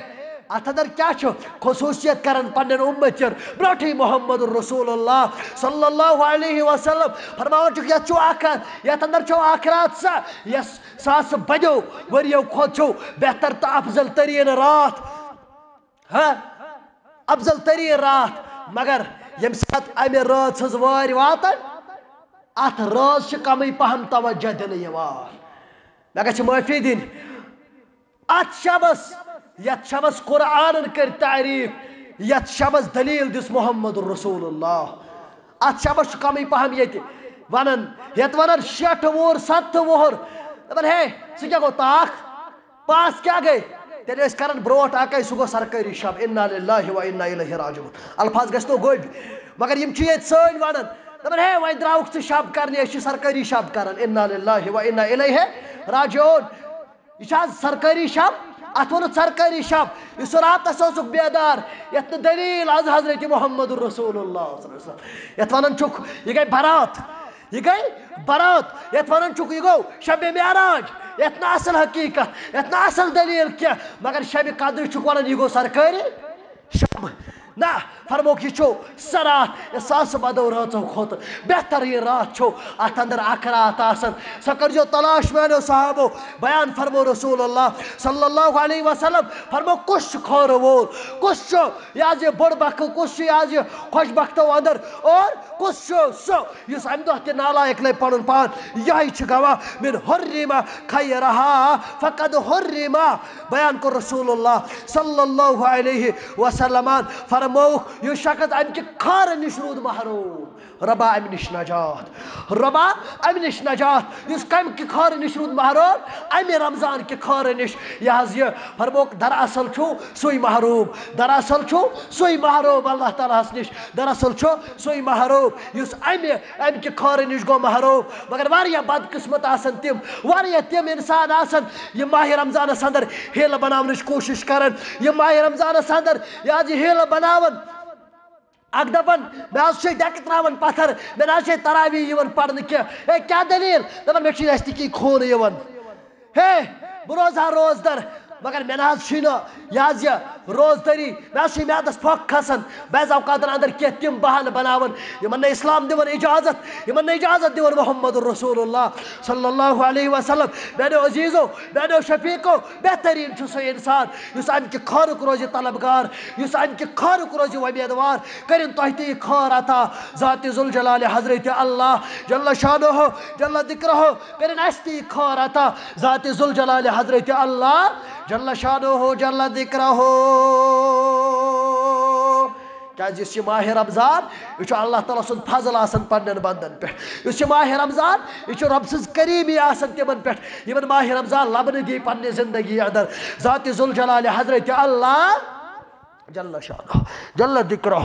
اتھ اندر کیا چھُ؟ خصوصیت کران پننٮ۪ن امتین برونٹھٕے محمد رسول اللہ صلی اللہ علیہ وسلم۔ فرماوان چھُکھ، یتھ چھُ اکھ، یتھ اندر چھُ اکھ راتھ سۄ، یۄس ساسہٕ بدیو ؤریو کھۄتہٕ چھُ بہتر تہٕ افضل ترین راتھ۔ ہاں، افضل ترین راتھ۔ مگر ییٚمہِ ساتہٕ امہِ رٲژ ہٕنٛز وٲرۍ واتان، اتھ رٲژ چھِ کمٕے پہم توجہ دِنہٕ یِوان۔ مےٚ گژھِ معٲفی دِنۍ۔ اتھ شبس، یتھ شبس قرآنن کٔر تعریف، یتھ شبس دلیل دِژ محمد رسول اللہ۔ اتھ شبس چھُ کمٕے پہم ییٚتہِ ونان، یتھ ونان شیٹھ وُہُر، ستھ وُہُر۔ دپان، ہے، ژٕ کیٛاہ گوٚو تاکھ؟ پاس کیٛاہ گٔے؟ تیٚلہِ ٲسۍ کران برونٹھ اکے، سُہ گوٚو سرکٲری شب، انا للہ و انا الیہ راجعون۔ الفاظ گژھِ نو گوٚبۍ، مگر یِم چھِ ییٚتہِ سٲنۍ ونان۔ دپان، ہے، وۄنۍ درٛاوُکھ ژٕ شب کرنہِ، أسۍ چھِ سرکٲری شب کران، انا للہ و انا الیہ راجعون۔ یہِ چھِ آز سرکٲری شب، اتھ ووٚنُکھ سرکٲری شب۔ یُس سُہ راتس اوسُکھ بیدار، یتھ نہٕ دلیل از حضرت محمد رسول اللہ صلی اللہ علیہ وسلم۔ یتھ ونان چھُکھ، یہِ گٔے برات، یہِ گٔے برات۔ یتھ ونان چھُکھ، یہِ گوٚو شب معراج، یتھ نہٕ اصل حقیقت، یتھ نہٕ اصل دلیل کینٛہہ، مگر شب قدر چھُکھ ونان، یہِ گوٚو سرکٲری شب۔ نہ، فرموکھ، یہِ چھُ سۄ راتھ، یۄس ساسہٕ بدو رٲژو کھۄتہٕ بہتریٖن راتھ چھُ۔ اتھ اندر اکھ راتھ آسان، سۄ کٔرزیو تلاش میانیو صحابو۔ بیان فرمو رسول اللہ صلی اللہ علیہ وسلم، فرمو، کُس چھُ خٲرٕ وول، کُس چھُ یہِ حظ یہِ بوٚڑ بخت، کُس چھُ یہِ حظ یہِ خۄش بختو اندر، اور کُس چھُ سُہ یُس امہِ دۄہ تہِ نالایق لبہِ پنُن پان؟ یہے چھُ گواہ، من حرم خیرہا فقد حرم۔ بیان کوٚر رسول اللہ صلی اللہ علیہ وسلمن، فرمووُکھ، یُس شخص امہِ کہِ خارٕ نِش روٗد محروم، رۄبا امہِ نِش نجات، رۄبا امہِ نِش نجات۔ یُس کمہِ کہِ خارٕ نِش روٗد محروم؟ امہِ رمضان کہِ خارٕ نِش۔ یہِ حظ یہِ فرمووُکھ، دراصل چھُ سُے محروم، دراصل چھُ سُے محروم اللہ تعالیٰ ہس نِش، دراصل چھُ سُے محروم یُس امہِ، امہِ کہِ خارٕ نِش گوٚو محروم۔ مگر واریاہ بدقسمت آسن تِم، واریاہ تِم انسان آسن، یِم ماہِ رمضانس اندر حیلہٕ بناونٕچ کوٗشش کرن، یِم ماہِ رمضانس اندر یہِ حظ یہِ حیلہٕ بناون۔ اکھ دپان، مےٚ حظ چھِ ڈٮ۪کہٕ ترٛاوان پتھر، مےٚ نہ حظ چھِ تراویح یِوان پرنہٕ کینٛہہ۔ ہے، کیٛاہ دٔلیٖل؟ دپان، مےٚ چھُ نزدیٖکی خوٗن یِوان۔ ہے، بہٕ روزٕ ہا روزدر، مگر مےٚ نہ حظ چھُے نہٕ یہِ حظ یہِ روزدٔری، مےٚ حظ چھُے میادس پھۄکھ کھسان۔ بعض اوقاتن اندر کینٛہہ تِم بہانہٕ بناوان، یِمن نہٕ اسلام دِوان اجازت، یِمن نہٕ اجازت دِوان محمد رسول اللہ صلی اللہ علیہ وسلم۔ میانیو عزیزو، میانیو شفیقو، بہترین چھُ سُہ انسان یُس امہِ کہِ خٲرُک روزِ طلبگار، یُس امہِ کہِ خٲرُک روزِ وۄمیدوار۔ کٔرِن تۄہہِ تہِ یہِ خٲر عطا ذات ذوالجلال حضرت اللہ جل شانہ جل ذکرہ۔ کٔرِن اَسہِ تہِ یہِ خٲر عطا ذات ذوالجلال حضرت اللہ جل شانہ جل ذکرہ۔ کیازِ یُس یہِ ماہِ رمضان، یہِ چھُ اللہ تعالیٰ سُنٛد فضل آسان پننٮ۪ن بندن پٮ۪ٹھ۔ یُس یہِ ماہِ رمضان، یہِ چھُ رۄب سٕنٛز کریٖمی آسان تِمن پٮ۪ٹھ، یِمن ماہِ رمضان لبنہٕ دی پننہِ زندگی اندر۔ ذات ذوالجلال حضرت اللہ جل شانہ جل ذکرہ۔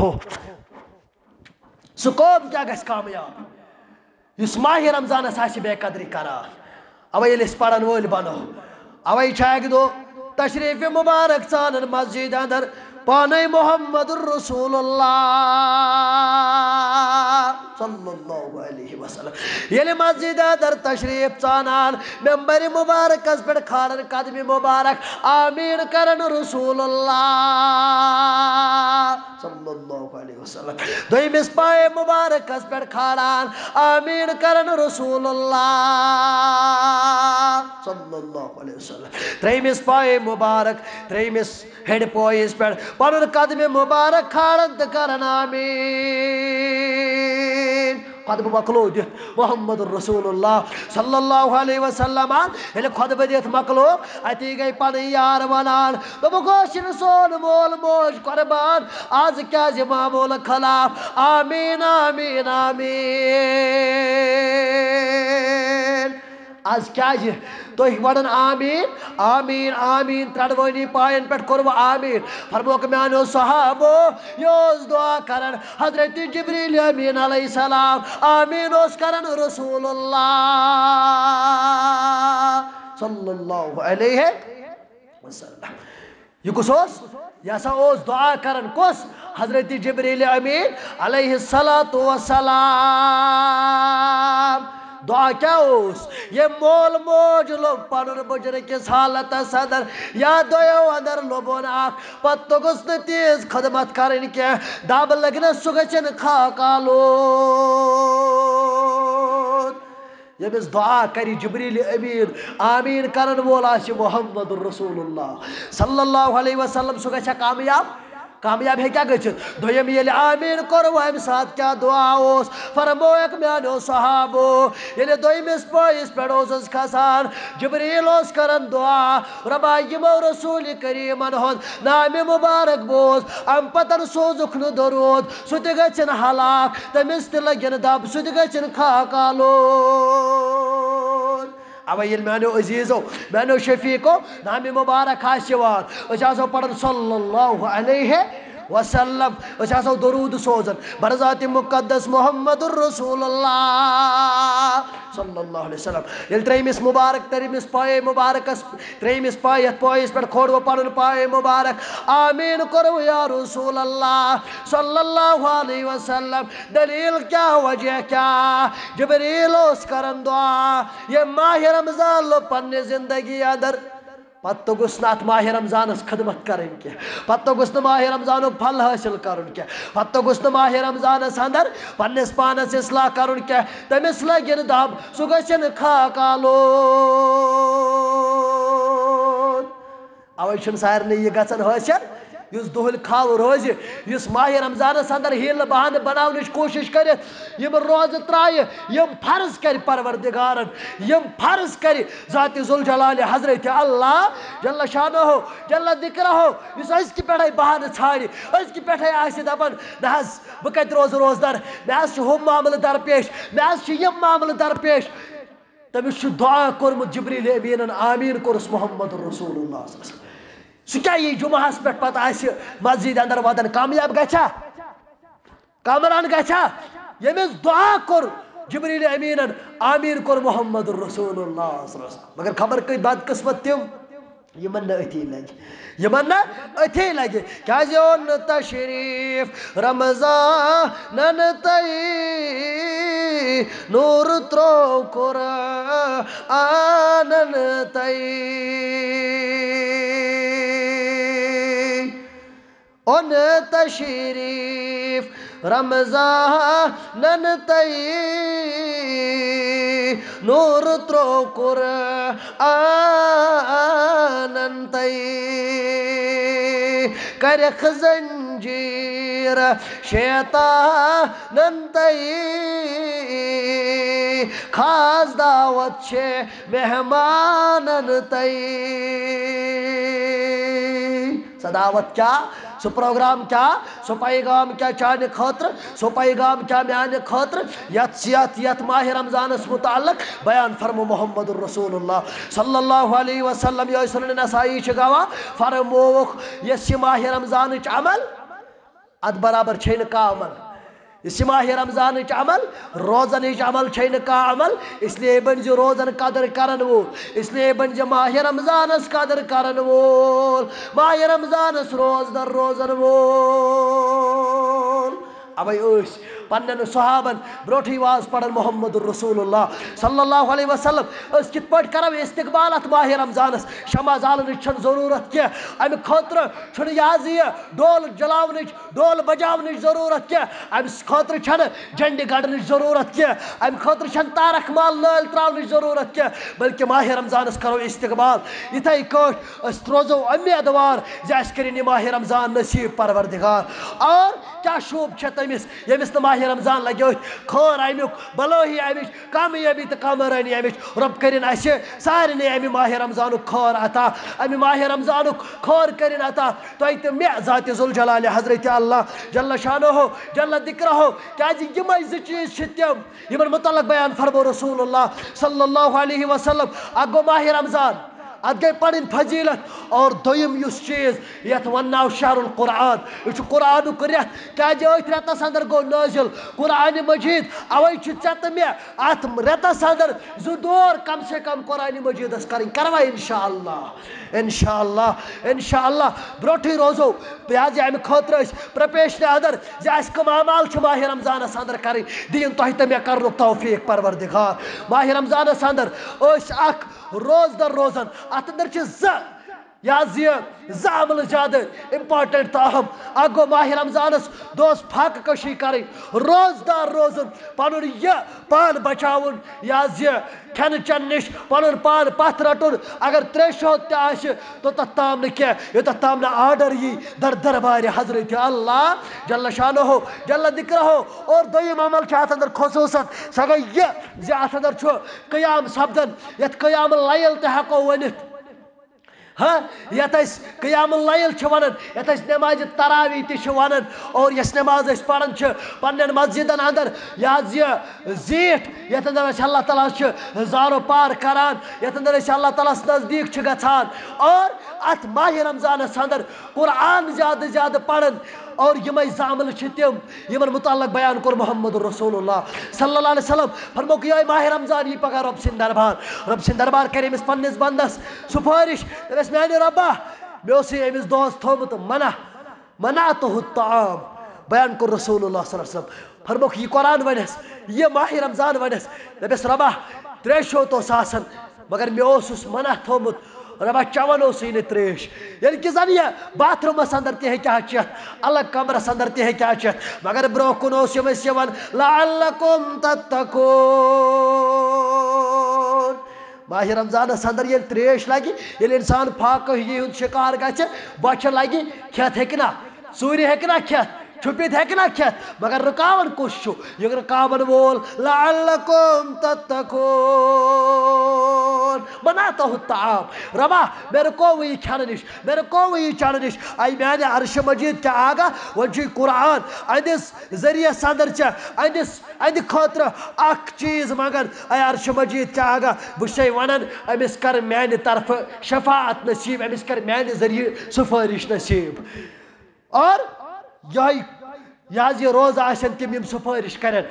سُہ قوم کیٛاہ گژھِ کامیاب یُس ماہِ رمضانس آسہِ بے قدری کران؟ اوے ییٚلہِ أسۍ پرن وٲلۍ بنو، اوے چھِ اکہِ دۄہ تشریف مبارک ژانان مسجد اندر پانے محمد رسول اللہ صلی اللہ علیہ وسلم۔ ییٚلہِ مسجد اندر تشریف ژانان، ممبر مبارکس پٮ۪ٹھ کھالان قدمِ مبارک، آمین کران رسول اللہ صلی اللہ علیہ وسلم۔ دوٚیمِس پایہِ مبارکس پٮ۪ٹھ کھالان، آمین کران رسول اللہ صلی اللہ علیہ وسلم۔ ترٛیٚیمِس پایہِ مبارک، ترٛیٚیمِس ہیٚرِ پویِس پٮ۪ٹھ پنُن قدمِ مبارک کھالان تہٕ کران آمین۔ خطبہٕ مۄکلو دِتھ محمد رسول اللہ صلی اللہ علیہ وسلم، ییٚلہِ خطبہٕ دِتھ مۄکلو، اتی گٔے پنٕنۍ یار ونان، دوٚپُکھ، "اوس نہٕ سون مول موج قربان، از کیازِ معمول خلاف؟ آمین، آمین، آمین۔" از کیازِ تُہۍ وَنان آمیٖن، آمیٖن، آمیٖن؟ ترٛٮ۪نوٕنی پایَن پٮ۪ٹھ کوٚروٕ آمیٖن۔ فرموکھ میٛانیو صحابو، یہِ اوس دُعا کران حضرت جبریل امیٖن علیہ السلام، آمیٖن اوس کران رسول اللہ صلی اللہ علیہ وسلم۔ یہِ کُس اوس؟ یہِ ہسا اوس دُعا کران۔ کُس؟ حضرت جبریل امین علیہ الصلوۃ والسلام۔ دعا کیٛاہ اوس؟ ییٚمۍ مول موج لوٚب پنُن بُجرٕ کِس حالتس اندر یا دۄیو اندر لوٚبُن اکھ، پتہٕ توٚگُس نہٕ تیٖژ خدمت کرٕنۍ کینٛہہ، دب لٔگنس سُہ گژھِ نہٕ خاک آلود۔ ییٚمِس دعا کرِ جبریل امین، آمین کرن وول آسہِ محمد رسول اللہ صلی اللہ علیہ وسلم، سُہ گژھِ کامیاب۔ کامیاب ہیٚکیٛاہ گٔژھِتھ؟ دوٚیِم، ییٚلہِ آمیٖن کوٚر، وۄنۍ اَمہِ ساتہٕ کیٛاہ دُعا اوس؟ فرمووُکھ میٛانیو صحابو، ییٚلہِ دوٚیمِس پٲیِس پٮ۪ٹھ اوسُس کھسان، جبریٖل اوس کران دُعا، رۄبا، یِمو رسوٗلِ کریٖمن ہُنٛد نامِ مُبارک بوز، اَمہِ پتہٕ سوزُکھ نہٕ دروٗد، سُہ تہِ گژھِ نہٕ ہلاک، تٔمِس تہِ لگن دب، سُہ تہِ گژھِ نہٕ خاک آلود۔ اَوَے ییٚلہِ میٛانیو عزیٖزو، میٛانیو شفیٖقو نامِ مُبارک آسہِ یِوان، أسۍ آسو پَران صلی اللہ علیہ وسلم، أسۍ آسو دروٗد سوزان بر ذاتِ مُقدس محمد رسول اللہ صلی اللہ علیہ وسلم۔ ییٚلہِ ترٛیٚیمِس مُبارک، ترٛیٚیمِس پایے مُبارکَس، ترٛیٚیمِس پایہِ، یَتھ پایِس پٮ۪ٹھ کھولوٕ پَنُن پایے مُبارک، آمیٖن کوٚروٕ یا رسول اللہ صلی اللہ علیہ وسلم۔ دلیل کیٛاہ، وجہ کیٛاہ؟ جبریل اوس کران دعا، ییٚمۍ ماہِ رمضان لوٚب پننہِ زندگی اندر، پتہٕ توٚگُس نہٕ اتھ ماہِ رمضانس خدمت کرٕنۍ کینٛہہ، پتہٕ توٚگُس نہٕ ماہِ رمضانُک پھل حٲصِل کرُن کینٛہہ، پتہٕ توٚگُس نہٕ ماہِ رمضانس اندر پننِس پانس اصلاح کرُن کینٛہہ، تٔمِس لگن دب، سُہ گژھِ نہٕ خاک آلود۔ اوے چھُنہٕ سارنٕے یہِ گژھان حٲصِل، یُس دُہٕلۍ کھاو روزِ، یُس ماہِ رمضانس اندر حیلہٕ بہانہٕ بناونٕچ کوٗشِش کٔرِتھ یِم روزٕ ترایہِ، یِم فرض کرِ پروردگارن، یِم فرض کرِ ذاتِ ذوالجلالِ حضرت اللہ جل شانہ، جل ذکرہ، یُس أزکہِ پٮ۪ٹھے بہانہٕ ژھانڈِ، أزکہِ پٮ۪ٹھے آسہِ دپان، نہ حظ، بہٕ کتہِ روزٕ روزدر، مےٚ حظ چھُ ہُم معاملہٕ درپیش، مےٚ حظ چھُ یِم معاملہٕ درپیش۔ تٔمِس چھُ دُعا کوٚرمُت جبریل امیٖنن، آمیٖن کوٚرُس محمد رسول اللہ صلی اللہ علیہ وسلم۔ سُہ کیٛاہ یی جمعہس پٮ۪ٹھ پتہٕ آسہِ مسجد اندر ودان، کامیاب گژھِ ہا؟ کامران گژھِ ہا؟ ییٚمِس دُعا کوٚر جبریل امیٖنن، آمیٖن کوٚر محمد رسول اللہ صلی اللہ علیہ وسلم۔ مگر خبر کٔہۍ بدقسمت تِم، یِمن نہٕ أتھی لگہِ، یِمن نہٕ أتھی لگہِ۔ کیٛازِ اوٚن نہٕ تشریٖف رمضانن تۄہہِ؟ نوٗر ترٛوو قرآنن تۄہہِ۔ اوٚن تشریٖف رمضانن تۄہہِ، نوٗر ترٛوو قرآنن تۄہہِ، کرٮ۪کھ زنجیٖر شیطانن تۄہہِ، خاص دعوت چھے مہمانن تۄہہِ۔ سۄ دعوت کیٛاہ؟ سُہ پروگرام کیٛاہ؟ سُہ پیغام کیٛاہ چانہِ خٲطرٕ؟ سُہ پیغام کیٛاہ میانہِ خٲطرٕ؟ یتھ، یتھ، یتھ ماہِ رمضانس متعلق بیان فرمو محمد رسول اللہ صلی اللہ علیہ وسلم۔ یہِ سنن نسائی چھِ گواہ، فرمووُکھ، یۄس یہِ ماہِ رمضانٕچ عمل، اتھ برابر چھے نہٕ کانٛہہ عمل۔ یُس یہِ ماہِ رمضانٕچ عمل، روزنٕچ عمل چھے نہٕ کانٛہہ عمل، اس لیے بٔنۍ زِ روزن قدر کرن وول، اس لیے بٔنۍ زِ ماہِ رمضانس قدر کرن وول، ماہِ رمضانس روزدر روزن وول۔ اوے ٲسۍ پننٮ۪ن صحابن برونٹھٕے واز پران محمد رسول اللہ صلی اللہ علیہ وسلم۔ أسۍ کِتھ پٲٹھۍ کرو استقبال اتھ ماہِ رمضانس؟ شمع زالنٕچ چھنہٕ ضروٗرت کینٛہہ، امہِ خٲطرٕ چھُنہٕ یہِ حظ یہِ ڈول جلاونٕچ، ڈول بجاونٕچ ضروٗرت کینٛہہ، امہِ خٲطرٕ چھنہٕ جنڈِ گڑنٕچ ضروٗرت کینٛہہ، امہِ خٲطرٕ چھنہٕ تارک مال لٲلۍ تراونٕچ ضروٗرت کینٛہہ، بلکہِ ماہِ رمضانس کرو استقبال۔ یِتھے کٲٹھۍ أسۍ روزو اُمیدوار زِ اسہِ کٔرِن یہِ ماہِ رمضان نصیب پروردگار۔ اور کیٛاہ شوٗب چھےٚ تٔمِس، ییٚمِس نہٕ ماہِ رمضان لگہِ أتھۍ خٲر امیُک، بلٲہی امِچ، کامیٲبی تہٕ کامرٲنی امِچ۔ رۄب کٔرِن اسہِ سارنٕے امہِ ماہِ رمضانُک خٲر عطا، امہِ ماہِ رمضانُک خٲر کٔرِن عطا تۄہہِ تہٕ مےٚ، ذاتِ ذوالجلالِ حضرت اللہ جل شانہ جل ذکرہ۔ کیٛازِ یِمے زٕ چیٖز چھِ تِم، یِمن متعلق بیان فرمو رسول اللہ صلی اللہ علیہ وسلم۔ اکھ گوٚو ماہِ رمضان، اتھ گٔے پنٕنۍ فضیلت۔ اور دوٚیِم یُس چیٖز، یتھ ونناو شہر القرآن، یہِ چھُ قرآنُک رٮ۪تھ۔ کیازِ أتھۍ رٮ۪تس اندر گوٚو نٲزِل قرآن مجید؟ اوے چھُ ژےٚ تہٕ مےٚ اتھ رٮ۪تس اندر زٕ دور کم سے کم قرآن مجیدس کرٕنۍ۔ کروا؟ انشاءاللہ، انشاءاللہ، انشاءاللہ۔ برونٹھٕے روزو۔ یہِ حظ یہِ امہِ خٲطرٕ أسۍ پریپریشنہِ اندر زِ اسہِ کم اعمال چھِ ماہِ رمضانس اندر کرٕنۍ، دِیِن تۄہہِ تہٕ مےٚ کرنُک توفیق پروردگار۔ ماہِ رمضانس اندر أسۍ اکھ روزدر روزان۔ اتھ اندر چھِ زٕ، یہِ حظ یہِ زٕ عملہٕ زیادٕ امپارٹنٹ تہٕ اہم۔ اکھ گوٚو ماہِ رمضانس دۄہس فاقہٕ کشی کرٕنۍ، روزدار روزُن، پنُن یہِ پان بچاوُن، یہِ حظ یہِ کھٮ۪نہٕ چٮ۪نہٕ نِش پنُن پان پتھ رٹُن۔ اگر تریشہِ ہُنٛد تہِ آسہِ، توٚتتھ تام نہٕ کینٛہہ، یوٚتتھ تام نہٕ آرڈر یی در دربارِ حضرت اللہ جل شانہ، جل ذکرہ۔ اور دوٚیِم عمل چھُ اتھ اندر خصوصاً، سۄ گٔے یہِ زِ اتھ اندر چھُ قیام سپدان، یتھ قیام اللیل تہِ ہٮ۪کو ؤنِتھ۔ ہاں، یتھ أسۍ قیام اللیل چھِ ونان، یتھ أسۍ نمازِ تراویح تہِ چھِ ونان، اور یۄس نماز أسۍ پران چھِ پننٮ۪ن مسجدن اندر، یہِ حظ یہِ زیٖٹھ، یتھ اندر أسۍ اللہ تعالیٰ ہس چھِ زارو پار کران، یتھ اندر أسۍ اللہ تعالیٰ ہس نزدیٖک چھِ گژھان، اور اتھ ماہِ رمضانس اندر قرآن زیادٕ زیادٕ پران، اور یِمے زٕ عملہٕ چھِ تِم، یِمن متعلق بیان کوٚر محمد رسول اللہ صلی اللہ علیہ وسلم۔ فرمووُکھ، یِہوٚے ماہِ رمضان یی پگاہ رۄب سٕنٛدِ دربار، رۄب سٕنٛدِ دربار کرِ أمِس پننِس بندس سفٲرِش، دپٮ۪س، میانہِ رۄبا، مےٚ اوسُے أمِس دۄہس تھوٚومُت منع، منعتہ الطعام۔ بیان کوٚر رسول اللہ صلی اللہ علیہ وسلم۔ فرمووُکھ، یہِ قرآن ونٮ۪س، یہِ ماہِ رمضان ونٮ۪س، دپٮ۪س، رۄبا، تریشہِ ہُنٛد اوس آسان، مگر مےٚ اوسُس منع تھوٚومُت، رۄبا، چٮ۪وان اوسُے نہٕ تریش۔ ییٚلہِ کہِ زن یہِ باتھ روٗمس اندر تہِ ہیٚکہِ ہا چٮ۪تھ، الگ کمرس اندر تہِ ہیٚکہِ ہا چٮ۪تھ، مگر برونٛہہ کُن اوس یِم ٲسۍ یِوان، لعلکم تتقون۔ ماہِ رمضانس اندر ییٚلہِ تریش لگہِ، ییٚلہِ انسان فاقہگی ہُنٛد شکار گژھِ، بۄچھِ لگہِ، کھٮ۪تھ ہیٚکہِ نہ، ژوٗرِ ہیٚکہِ نہ کھٮ۪تھ، چھُپِتھ ہیٚکہِ نہ کھٮ۪تھ، مگر رُکاوان کُس چھُ؟ یہِ رُکاوان وول، لعلکم تتقون، منعتہ الطعام۔ رۄبا، مےٚ رُکووُے یہِ کھٮ۪نہٕ نِش، مےٚ رُکووُے یہِ چٮ۪نہٕ نِش۔ اے میانہِ عرشہِ مجید کیٛاہ آگاہ، وۄنۍ چھُے قرآن، أہنٛدِس ذٔریعس اندر چھےٚ، أہنٛدِس، أہنٛدِ خٲطرٕ اکھ چیٖز منٛگان۔ اے عرشہِ مجید کیٛاہ آگاہ، بہٕ چھسے ونان، أمِس کر میانہِ طرفہٕ شفاعت نصیب، أمِس کر میانہِ ذٔریعہٕ سفٲرِش نصیب۔ اور یہے، یہِ حظ یہِ روزٕ آسن تِم، یِم سفٲرِش کرن۔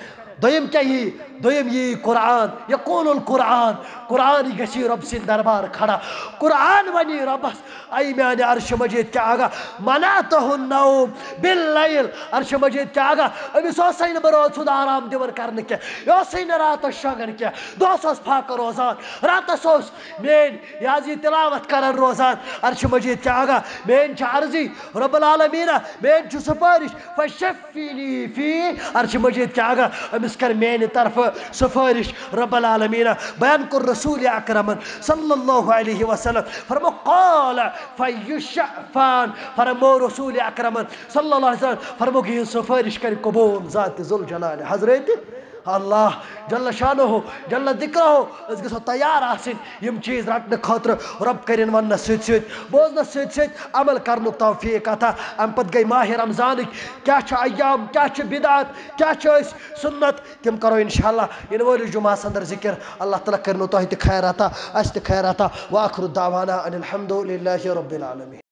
دوٚیِم کیٛاہ یی؟ دوٚیِم یی قرآن، یقول القرآن، قرآن گژھِ رۄب سٕنٛدِ دربار کھڑا۔ قرآن ونی رۄبس، اے میانہِ عرشہِ مجید کیٛاہ آگاہ، منعتہ النوم باللیل، عرشہِ مجید کیٛاہ آگاہ، أمِس اوسے نہٕ بہٕ رٲژ ہُنٛد آرام دِوان کرنہٕ کینٛہہ، یہِ اوسے نہٕ راتس شۄنٛگان کینٛہہ، دۄہس اوس فاقہٕ روزان، راتس اوس میٲنۍ یہِ حظ یہِ تلاوت کران روزان۔ عرشہِ مجید کیٛاہ آگاہ، میٲنۍ چھِ عرضی، رب العالمین، میٲنۍ چھِ سفٲرِش، فشفینی فی، عرشہِ مجید کیٛاہ آگاہ، أمِس کر میانہِ طرفہٕ سفٲرِش، رب العالمین۔ بیان کوٚر رسول اکرمن صلی اللہ علیہ وسلم، فرمو، قال فیشفان، فرمو رسول اکرمن صلی اللہ علیہ وسلم، فرمو، یِہنٛز سفٲرِش کر قبول ذات ذوالجلال حضرت اللہ جل شانہ، جل ذکرہ۔ أسۍ گژھو تیار آسٕنۍ یِم چیٖز رٹنہٕ خٲطرٕ، رۄب کٔرِن وننس سۭتۍ سۭتۍ، بوزنس سۭتۍ سۭتۍ عمل کرنُک توفیق عطا۔ امہِ پتہٕ گٔے ماہِ رمضانٕکۍ کیٛاہ چھِ ایام، کیٛاہ چھِ بدعت، کیٛاہ چھِ أسۍ سنت، تِم کرو انشاءاللہ یِنہٕ وٲلِس جمعہس اندر ذکر۔ اللہ تعالیٰ کٔرِنو تۄہہِ تہِ خیر عطا، اسہِ تہِ خیر عطا۔ وآخر دعوانا ان الحمد للہ رب العالمین۔